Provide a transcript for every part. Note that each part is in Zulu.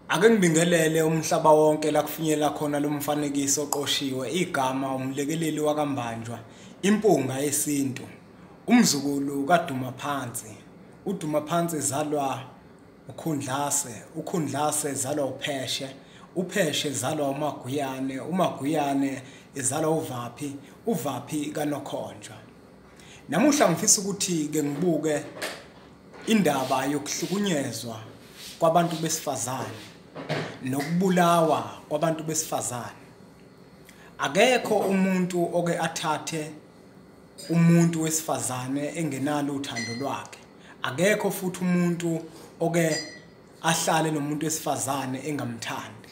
Ake ngibingelele umhlaba wonke la kufinyelela khona lo mfanekiso oqoshiwe, igama umlekeleli wakaMbanjwa, impunga yesintu, umzukulu kaDuma Phansi. UDuma Phansi ezalwa uKhundlase, uKhundlase ezalwa uPheshe, uPheshe ezalwa uMaguyane, uMaguyane ezalwa uVaphi, uVaphi kaNokhonjwa. Namuhla ngifisa ukuthi ke ngibuke indaba yokuhlukunyezwa kwabantu besifazane nokubulawa kwabantu besifazane. Akekho umuntu oke athathe umuntu wesifazane engenalo uthando lwakhe. Akekho futhi umuntu oke ahlale nomuntu wesifazane engamthandi.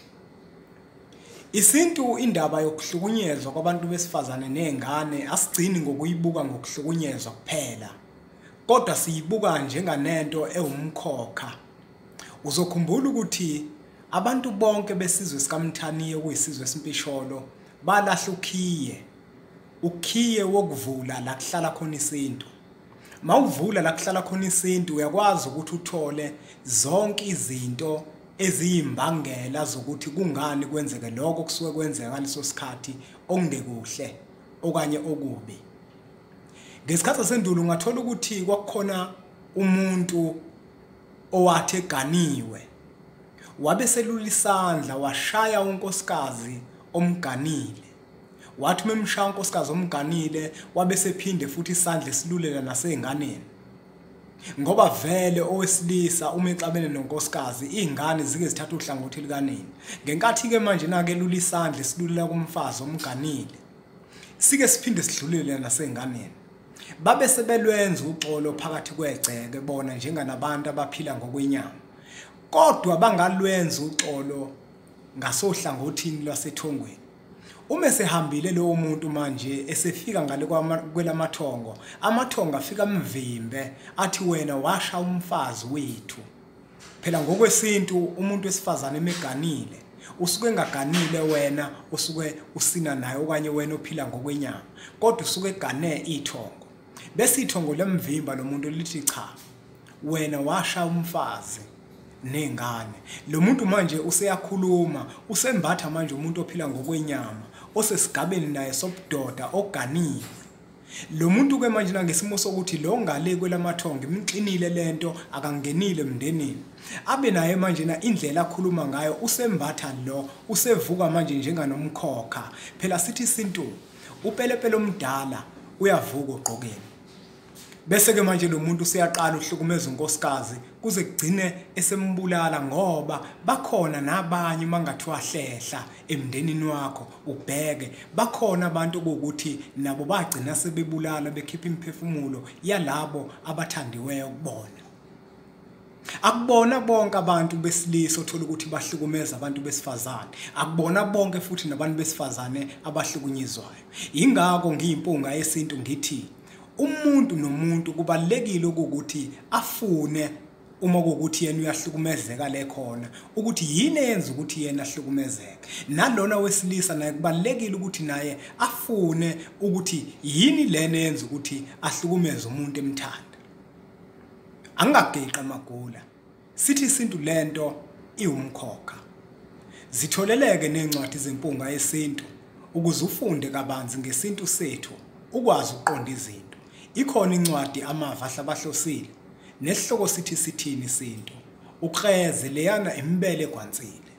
Isintu indaba yokuhlukunyezwa kwabantu besifazane nezingane asigcini ngokuyibuka ngokuhlukunyezwa kuphela, kodwa siyibuka njenganento ewumkhokha. Uzokhumbula ukuthi abantu bonke besizwe sikaMthaniya, okuyisizwe esimpisholo, balahla ukhiye, ukhiye wokuvula la kuhlala khona isintu. Mawuvula la kuhlala khona isintu uyakwazi ukuthi uthole zonke izinto eziyimbangela zokuthi kungani kwenzeke lokho kusuke kwenzeka ngaleso sikhathi okungekuhle okanye okubi. Ngesikhathi sasendulo ungathola ukuthi kwakukhona umuntu owathi eganiwe wabe selula isandla washaya unkosikazi omganile. Wathi uma emshaya unkosikazi omganile wabe sephinde futhi isandla esilulela nasey'nganeni, ngoba vele owesilisa uma exabene nonkosikazi iy'ngane zike zithatha uhlangothi lukanini. Ngenkathi-ke manje nake elula isandla esilulela kumfazi omganile, sike siphinde sidlulele nasey'nganeni. Babe sebelwenza uxolo phakathi kwegceke bona njenganabantu abaphila ngokwenyama, kodwa bangalwenza uxolo ngasohlangothini lwasethongweni. Uma esehambile lowo muntu manje esefika ngale kwelamathongo, amathongo afika amvimbe athi wena washa umfazi wethu. Phela ngokwesintu umuntu wesifazane emeganile usuke engaganile wena usuke usina naye okanye wena ophila ngokwenyama, kodwa usuke egane ithongo. Bese ithongo lemvimba lo muntu lithi cha, wena washa umfazi nengane. Lo muntu manje useyakhuluma, usembatha manje umuntu ophila ngokwenyama osesigabeni naye sobudoda oganiwe. Lo muntu ke manje nangesimo sokuthi lo ngale kwelamathongo imxinile lento akangenile emndenini, abe naye manje na indlela akhuluma ngayo usembatha lo, usevuka manje njenganomkhokha. Phela sithi isintu upelepele omdala uyavuka ogqokeni. Bese ke manje lo muntu useyaqala uhlukumeza unkosikazi kuze kugcine esembulala, ngoba bakhona nabanye mangathiwa hlehla emndenini wakho ubheke bakhona abantu ukuthi nabo bagcina sebebulala bekhipha imiphefumulo yalabo abathandiweyo kubona. Akubona bonke abantu besilisa othola ukuthi bahlukumeza abantu besifazane, akubona bonke futhi nabantu besifazane abahlukunyezwayo. Ingakho ngiyimpunga yesintu ngithi umuntu nomuntu kubalekile ukuthi afune uma kuwukuthi yena uyahlukumezeka le khona ukuthi yini eyenza ukuthi yena ahlukumezeke, nalona wesilisa naye kubalekile ukuthi naye afune ukuthi yini lena eyenza ukuthi ahlukumeze umuntu emthanda. Angingageqi amagula, sithi isintu lento iwumkhokha. Zitholeleke nencwadi zempunga yesintu ukuze ufunde kabanzi ngesintu sethu, ukwazi ukuqonda izinto. Ikhona incwadi Amava Ahlabahlosile nesihloko sithi sithini isintu, ukreze leyana imbele egwansile.